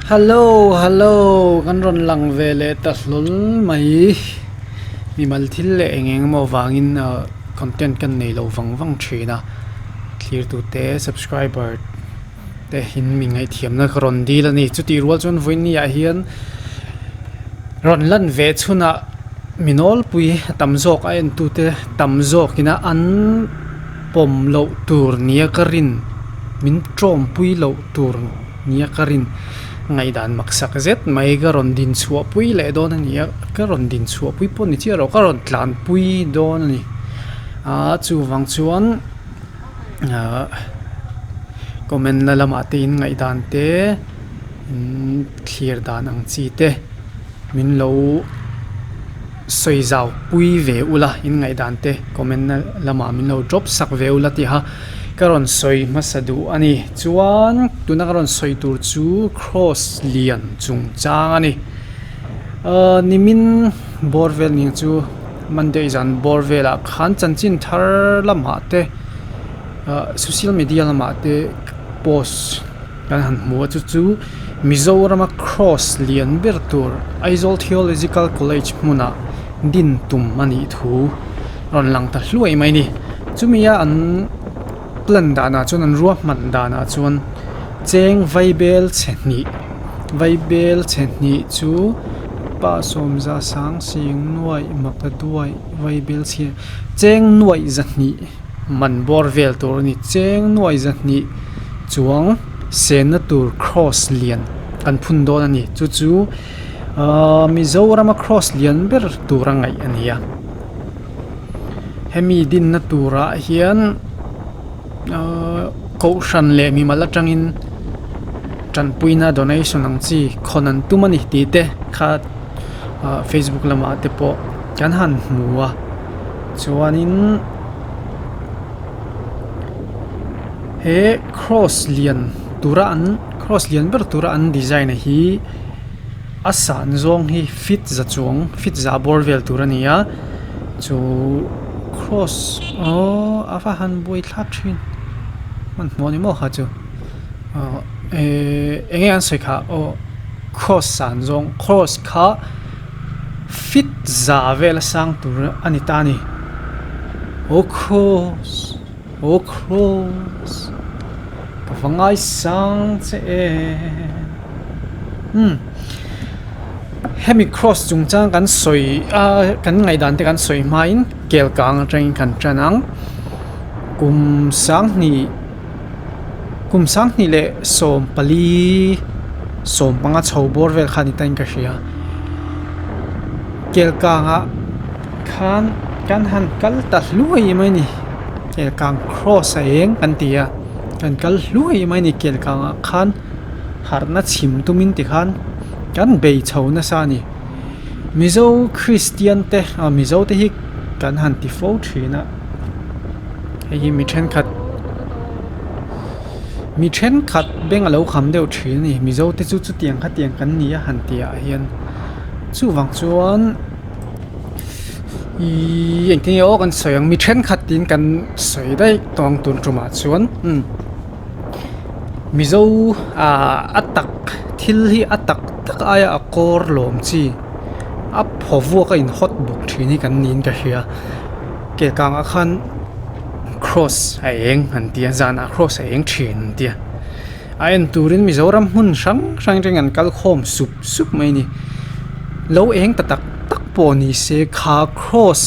Hallo hallo kan rawn lang ve leh ta hlawl mai mimal thil leh eng eng emaw vangin ah content kan nei lo vang vang thin a thlirtute subscriber te in mi ngaihthiamna ka rawn dil a ni chutih rual chuan vawiin ah hian rawn lan ve chhunah mi nawlpui a tam zawk a entute tam zawkina an pawm loh tur nia ka rin min tawmpui loh tur nia ka rin ngaihdan maksak zet mai ka rawn din chhuah pui leh dawn a ni a ka rawn din chhuah pui pawh ni chiah lo ka rawn tlan pui dawn a ni a chuvang chuan ahh comment na lamah te in ngaihdan te in thlir dan ang chi te min lo sawi zau pui ve ula in ngaihdan te comment na lamah min lo drop sak ve ula tiha ka rawn sawi hmasa duh a ni chuan tuna ka rawn sawi tur chu cross lian chungchang a ni ahh nimin bawr vel ning chu Monday zan bawr velah khan chanchin thar lamah te ahh social media lamah te post kan han hmu a chu chu Mizorama cross lian ber tur Aizawl Theological College hmunah din tum a nih thu rawn lang ta hluai mai a ni chumi a an plan danah chuan an ruahman danah chuan cheng vaibel chhe hnih vaibel chhe hnih chu pa sawmza sang sing nuaih maka duaih vaibel chhia cheng nuaih zahnih man bawr vel tur a ni cheng nuaih zahnih chuang senna tur cross lian an phun dawn a ni chu chu ahh Mizorama cross lian ber tur a ngaih a ni a hemi dinna turah hian ahh kohhran leh mimal atangin tanpuina donation ang chi khawn an tum a ni tih te kha ah facebook lamah te pawh kan han hmu a chuanin he cross lian tura an cross lian ber tura an design a hi a san zawng hi feet za chuang feet za bawr vel tur a ni a chu cross aww a va han buai thlak thin hmanhmawh ni maw kha chu aw ehh eng nge an sawi kha aw cross san zawng cross kha feet za vel a sang tur a ni ta a ni aw cross aw cross ka va ngaisang che em umm hemi cross chungchang kan sawi a kan ngaihdan te kan sawi hmain kel kang atangin kan tan ang kum sanghnih kum sanghnih leh 14 15 chho bawr vel kha ni ta in ka hria kel kangah khan kan han kal ta hluai mai a ni kel kang cross a eng kan ti a kan kal hluai mai a ni kel kangah khan harhna chhim tumin tikhan kan bei chho nasa a ni Mizo Kristian te ah Mizo te hi kan han ti fo thin a hei hi mi thenkhat mi thenkhat beng a lo kham deuh thin a ni Mizo te chu chutiang khatiang kan ni a han tih ah hian chuvang chuan ihh engtin nge aw kan sawi ang mi thenkhat tiin kan sawi daih tawng tun tumah chuan umm. Mizo ah a tak thil hi a tak tak aia a kawr lawm chi a phaw vuak a in hawt bawk thin hi kan niin ka hria ke kangah khan cross a eng an ti a zanah cross a eng thin an ti a a en turin Mizoram hmun hrang hrang atangin an kal khawm sup sup mai a ni lo eng ta tak tak pawh ni se kha cross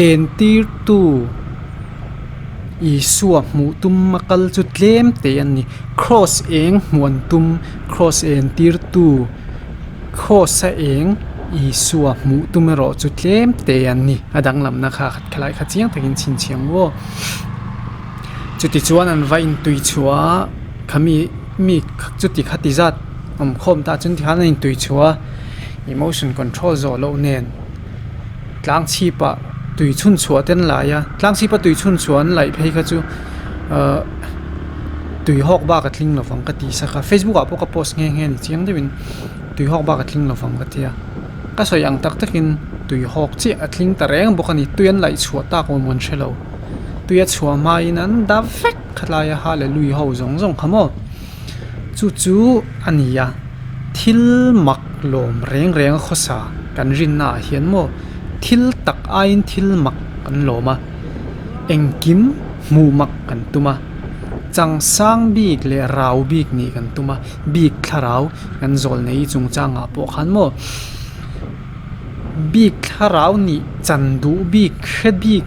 en tir tu. Isua hmuh tum a kal chu tlem te an ni. Cross eng hmuh an tum, cross en tir tu, cross a eng Isua hmuh tum erawh chu tlem te an ni. A danglamna kha khalai kha chiang takin chhinchhiah ang aw. Chutichuan an va intui chhuah a, khami mi chuti khati zat awm khawm ta chuan tikhan an intui chhuah a, emotion control zawh loh nen. Tlang chhipah tui chhun chhuah te an lai a tlang chhipa tui chhun chhuah an laih phei kha chu ahh tui hawk bak a tling lovang ka tih sak a facebook ah pawh ka post nghe nghe a ni chiang deuhin tui hawk bak a tling lovang ka ti a ka sawi ang tak takin tui hawk chiah a tling ta reng bawk a ni tui an laih chhuah tak awm an hre lo tui a chhuah hmain an dah vek kha tlaia hallelujah ho zawng zawng kha maw chu chu a ni a. Thil mak lawm reng reng a khawsa kan rinna ah hian maw thil tak aiin thil mak kan lawm a, engkim hmuh mak kan tum a, changsang bik leh rau bik nih kan tum a, bik thlarau kan zawl nei chungchangah pawh khan maw bik thlarau nih chan duh bik hre bik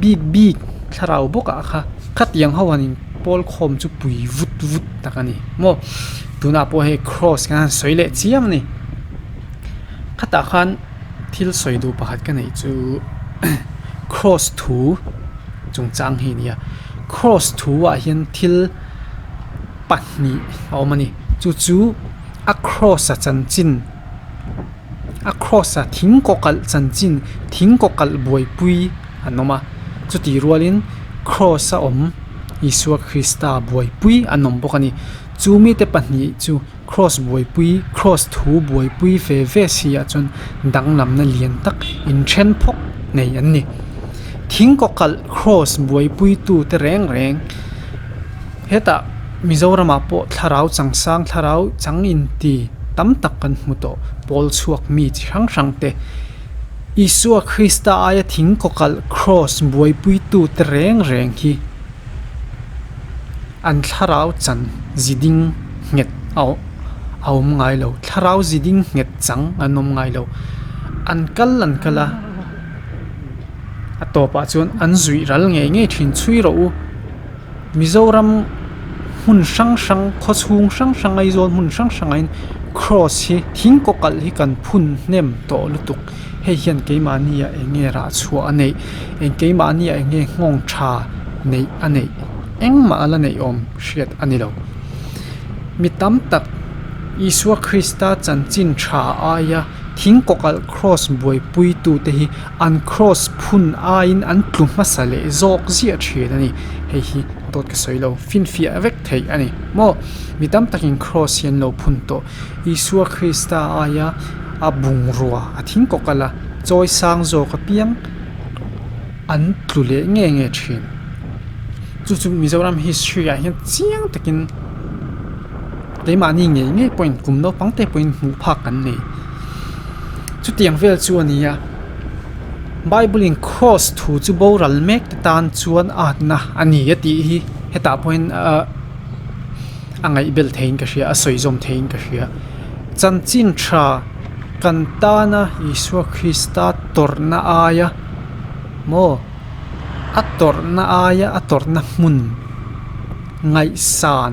bik bik thlarau bawkah kha khatiang ho han in pawl khawm chu pui vut vut tak a ni maw. Tunah pawh hei cross kan han sawi leh chiam a ni. Khatah khan thil sawi duh pakhat ka neih chu cross thu chungchang hi a ni a. Cross thu ah hian thil pahnih a awm a ni. Chu chu a cross a chanchin a cross a thing kaw kalh chanchin thing kaw kalh buaipui an awm a. Chutih rualin cross a awm Isua Krista buaipui an awm bawk a ni. Chu mite pahnih chu Kraws buaipui, Kraws thu buaipui ve ve si ah chuan danglamna lian tak inthen phawk nei an ni. Thing kaw kalh Kraws buaipui tu te reng reng hetah Mizoramah pawh thlarau changsang thlarau chang inti tam tak kan hmu tawh pawl chhuak mi chi hrang hrang te Isua Krista aia thing kaw kalh Kraws buaipui tu te reng reng hi An thlarau chan ziding nghet a awm ngai lo. Thlarau ziding nghet chang an awm ngai lo. An kal an kal a, a tawpah chuan an zuih ral ngei ngei thin chhui rawh u. Mizoram hmun hrang hrang, khaw chhung hrang hrang, Aizawl hmun hrang hrangah hian cross hi thing kaw kalh hi kan phun hnem tawh lutuk. Hei hian keimahni ah eng nge rah chhuah a neih, eng keimahni ah eng nge nghawng tha neih a neih, engmah a la neih awm hriat a ni lo. Mi tam tak Isua Krista chanchin tha aia thing kawkalh kraws buaipuitute hi an kraws phun aiin an tlu hmasa leh zawk ziah thin a ni. Hei hi dawt ka sawi lo, finfiah vek theih a ni maw? Mi tam takin kraws hi an lo phun tawh. Isua Krista aia a bungrua a thing kawk a la chawi sang zawk apiang an tlu leh nge nge thin. Chu chu Mizoram history ah hian chiang takin keimahni ngei ngei pawhin kum naupang te pawhin hmuh phak kan nei. Chutiang vel chu a ni a, Bible in cross thu chu boral mek te tan chuan atna a ni a tih hi hetah pawhin ah. A ngaihbel theiin ka hria, a sawi zawm theiin ka hria. Chanchin tha kan tana Isua Krista tawrhna aia maw a tawrhna aia a tawrhna hmun ngaihsan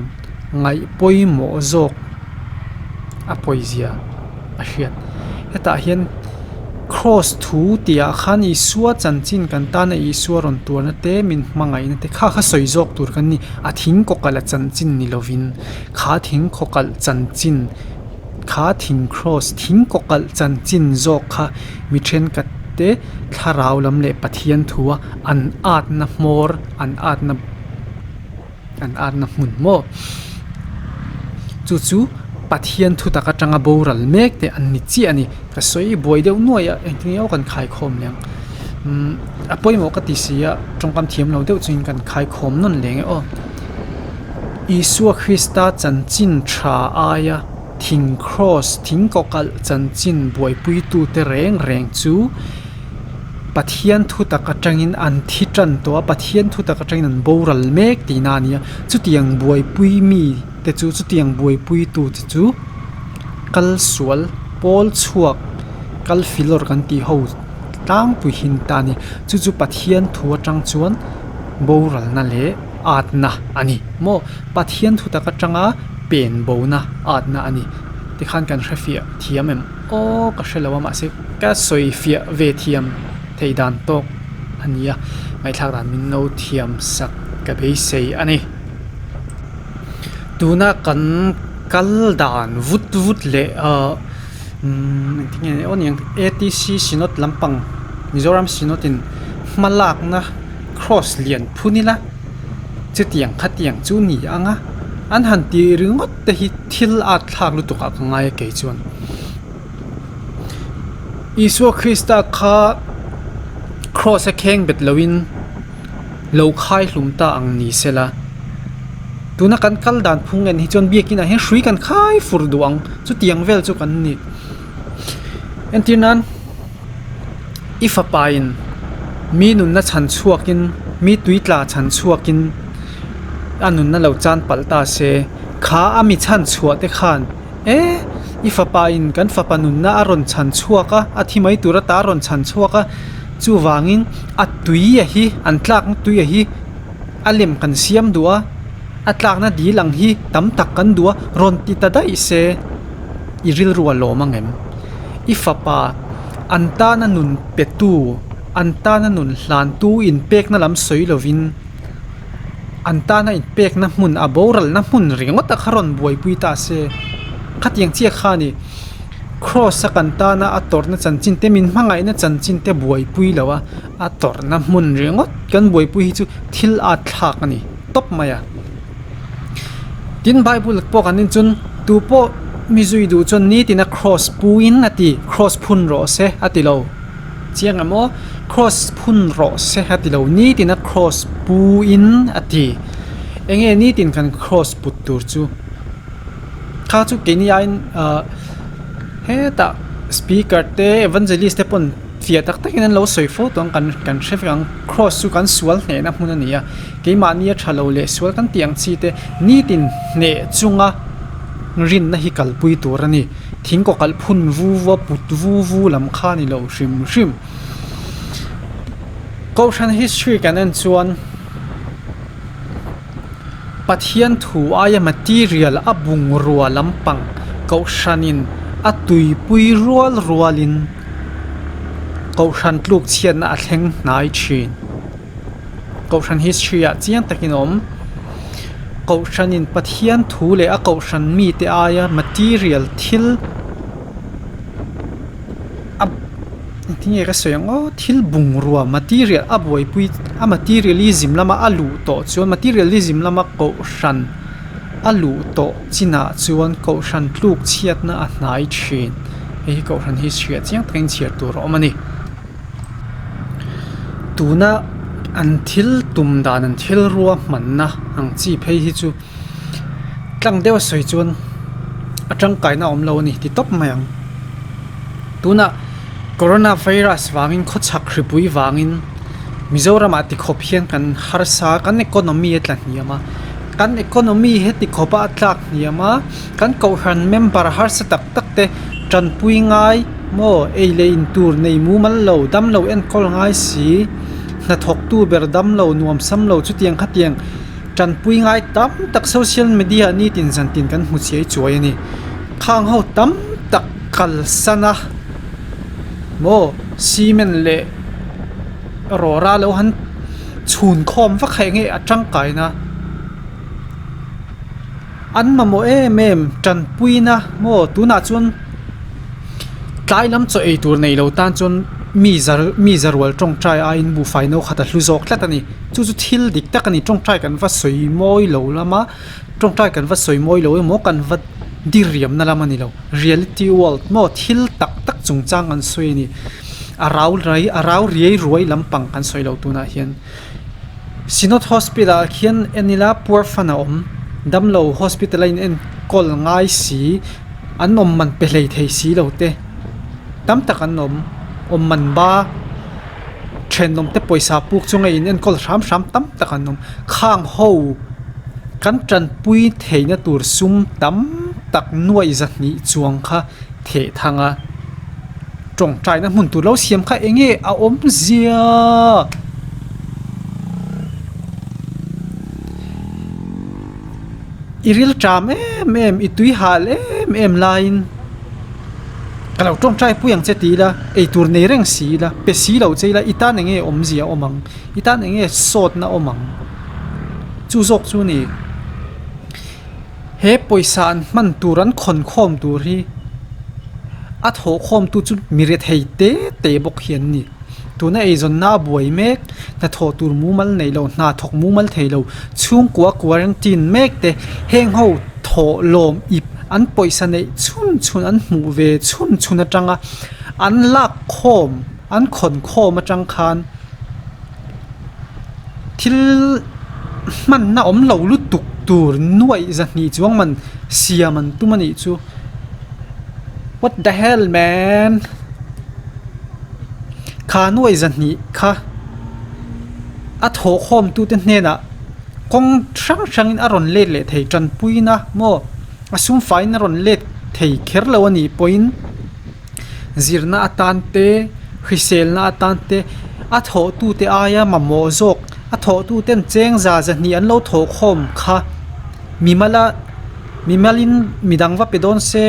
ngaih pawimawh zawk a pawizia a hriat. Hetah hian Kraws thu tihah khan Isua chanchin kan tana Isua rawn tuarna te, min hmangaihna te kha kha sawi zawk tur kan ni. A thing kawkalh a chanchin ni lovin kha thing khawkalh chanchin, kha thing kraws thing kawkalh chanchin zawk kha mi thenkhat te thlarau lam leh Pathian thua an atna hmawr, an atna An atna hmun maw? Chu chu Pathian thutak atanga boral mek te an ni chiah a ni. Ka sawi buai deuh nuai a, engtin nge aw kan khaikhawm leh ang. Umm a pawimawh ka ti si a, tawngkam thiam lo deuh chuin kan khaikhawm nawn leh nge aw. Isua Krista chanchin tha aia thing kraws, thing kawkalh chanchin buaipuitute reng reng chu, Pathian thutak atangin an thi tan tawh a, Pathian thutak atangin an boral mek tihna a ni a, chutiang buaipui mi te chu chutiang buaipui tu te chu kal sual pawl chhuak kal filawr kan tih ho tlangpui hi an ta a ni, chu chu Pathian thu atang chuan boralna leh atna a ni maw Pathian thutak atanga pen bona atna a ni tikhan kan hrefiah thiam em aw ka hrelo a mahse. Ka sawi fiah ve thiam thei dan tawk a ni a, ngaihthlak dan min lo thiam sak ka beisei a ni. Tuna kan kal dan vut vut leh ahh umm engtin nge aw niang ATC Synod lampang Mizoram Synod in hma lakna cross lian phun ila chutiang khatiang chu ni ang a, an han tih ringawt te hi thil at thlak lutuk ah ka ngai a kei chuan. Isua Krista kha kraws a kheng bet loin lo khai hlum ta ang ni sela. Tuna kan kal dan phung en hi chuan biakinah hian hrui kan khai fur duh ang chutiang vel chu kan ni. Entir nan i fapa in mi nunna chhan chhuakin mi tui tla chhan chhuakin a nunna lo chan palh ta se kha a mi chhan chhuah te khan e i fapa in kan fapa nunna a rawn chhan chhuak a a thi mai tur ata a rawn chhan chhuak a chuvangin a tui a hi an tlakna tui a hi a lem kan siam duh a a tlakna dil ang hi tam tak kan duh a rawn ti ta daih se. I rilru a lawm ang em? I fapa, an tana nun petu, an tana nun hlantu inpekna lam sawi lovin, an tana inpekna hmun, a boralna hmun ringawt a kha rawn buaipui ta se. Khatiang chiah kha a ni. Kraws-a kan tana a tawrhna chanchin te, min hmangaihna chanchin te buaipui lo a, a tawrhna hmun ringawt kan buaipui hi chu thil at thlak a ni tawp mai a. Tin Bible pawh kan en chuan tu pawh mi zui duh chuan nitin a cross pu in a ti cross phun rawh se a ti lo chiang em aw cross phun rawh se a ti lo nitin a cross pu in a ti enge nitin kan cross put tur chu kha chu keini aiin ah hetah speaker te evangelist te pawn. Fiah tak takin an lo sawi fo tawh ang kan kan hre vek ang cross chu kan sual hnehna hmun a ni a keimahni a tha lo leh sual kan tih ang chi te nitin hneh chunga rinna hi kalpui tur a ni thing kaw kalh phun vu vu a put vu vu lam kha a ni lo hrim hrim kohhran history kan en chuan. Pathian thu aia material a bungrua lampang kohhranin a tuipui rual rualin kohhran tluk chhiatna a thleng hnai thin. Kohhran history ah chiang takin a awm. Kohhranin Pathian thu leh a kohhran mite aia material thil a Tinge ka sawi ang aw thil bungrua material a buaipui a materialism lama a luh tawh chuan materialism lama kohhran a luh tawh chinah chuan kohhran tluk chhiatna a hnai thin hei hi kohhran history ah chiang takin chhiar tur a awm a ni tuna an thil tum dan an thil ruahmanna ang chi phei hi chu. Tlang deuh a sawi chuan a tangkaina a awm lo a ni ti tawp mai ang. Tunah corona virus vangin khawchhak hripui vangin Mizoramah tikhawp hian kan harsa a, kan economy a tla hniam a, kan economy heti khawpa a tlak hniam a, kan kohhran member harsa tak tak te tanpui ngai maw ei leh in tur nei mumal lo damlo enkawl ngai si hnathawktu ber damlo nuamsam lo chutiang khatiang. Tanpui ngai tam tak social media ah nitin zantin kan hmu chiai chuai a ni. Khang ho tam tak kalsan a maw cement leh rawra lo han chhun khawm vak kha enge a tangkaina an mamawh em em tanpuina maw tunah chuan tlai lam chaw ei tur nei lo tan chuan mi zar mi zarual tawngtai aiin buhfai no khat a hlu zawk tlat a ni. Chu chu thil dik tak a ni tawngtai kan va sawi mawi lo lama tawngtai kan va sawi mawi lo emaw kan va diriamna lam a ni lo reality world maw thil tak tak chungchang an sawi a ni a rau rai a rau riai ruai lampang kan sawi lo tunah hian Synod hospital ah khian en ila poor fund a awm damlo hospital a in enkawl ngai si an awm man pe hlei thei si lo te tam tak an awm awm man ba. Thenawmte pawisa puk chunga in enkawl hram hram tam tak an awm. Khang ho kan tanpui theihna tur sum tam tak nuaih zahnih chuang kha theh thang a. Tawngtaina hmun tur lo siam kha eng nge a awmzia? I ril ṭam em em, i tui hal em em laiin. Ka lo tawngtai pui ang che ti ila, eitur nei reng si ila, pe si lo che ila i tan eng nge awmzia a awm ang, i tan eng nge sawtna a awm ang. Chu zawk chu ni, he pawisa an hman tur an khawn khawm tur hi a thawh khawm tu chu mi rethei te te bawk hi an ni. Tuna eizawnna a buai mek, hnathawh tur mumal nei lo, hna thawk mumal thei lo, chhungkua quarantine mek te heng ho thawh lawm ip an pawisa neih chhun chhun an hmuh ve chhun chhun atanga an lak khawm an khawn khawm atang khan thil hmanna awm lo lutuk. tur nuaih 200 chuang man siam an tum a nih chu. What the hell man! Kha nuaih 200 kha a thawhkhawmtute hnenah kawng hrang hrangin a rawn let leh thei tanpuina maw a sum faiin a rawn let thei kher lo a nih pawhin zirna atan te hriselna atan te a thawhtute aia mamawh zawk a thawhtuten cheng za 200 an lo thawhkhawm kha mimala mimalin midang va pe dawn se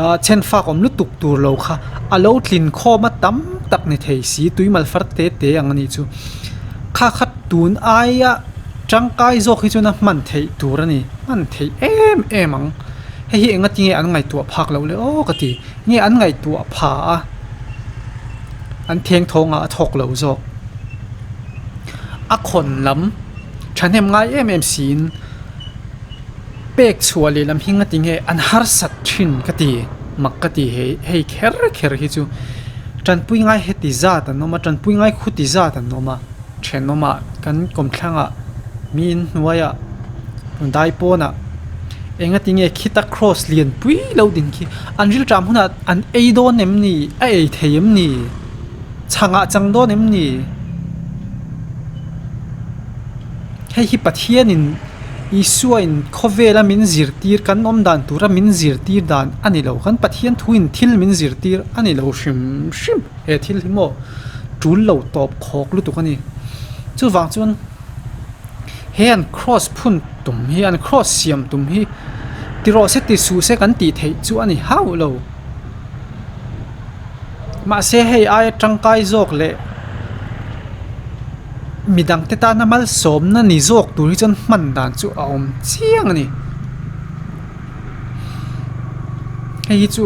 ah chhen fak awm lutuk tur lo kha a lo tlin khawm a tam tak ni thei si tui mal far te te ang a nih chu kha kha tun aia tangkai zawk hi chuan a hman theih tur a ni hman theih em em ang hei hi enga tinge an ngaihtuah phak loh le aw ka ti nge an ngaihtuah pha a an theng thawng ah a thawk lo zawk a khawn lam thahnem ngai em em siin. Pek chhuah leh lam hi nga ti nge an harsat thin ka ti mak ka ti hei hei kher kher hi chu tanpui ngai heti zat an awm a tanpui ngai khuti zat an awm a thenawmah kan kawmthlangah mi inhnuaiah dai pawnah enga ti nge khita cross lian pui lo din khi an rilṭam hunah an ei dawn em ni a ei thei em ni chhangah chang dawn em ni. Hei hi Pathianin Isuain khawvela min zirtir kan awm dan tura min zirtir dan a ni lo. Kan Pathian thuin thil min zirtir a ni lo hrim hrim. He thil hi maw tul lo tawp khawk lutuk a ni. Chuvang chuan he an cross phun tum hi an cross siam tum hi ti rawh se ti suh se kan tih theih chu a ni hauh lo. Mahse hei aia tangkai zawk leh midangte tana malsawmna ni zawk tur hi chuan hman dan chu a awm chiang a ni. Hei hi chu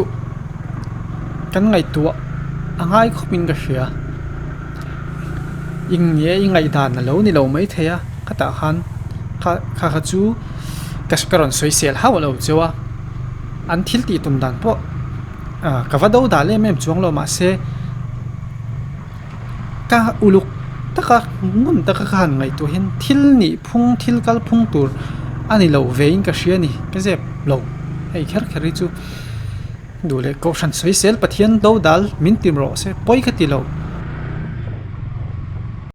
kan ngaihtuah a ngai khawp in ka hria. Eng nge i ngaihdan a lo ni lo maithei a khatah khan kha kha chu ka rawn sawi sel hauh lo cheu a an thil tih tum dan pawh. Ah ka va do dal em em chuang lo mahse ka uluk taka ngun taka ka han ngaihtuah hian thil nih phung thil kal phung tur a ni lo ve in ka hria a ni ka zep lo hei kher kher hi chu duh leh kohhran sawisel Pathian do dal min ti rawh se pawi ka ti lo.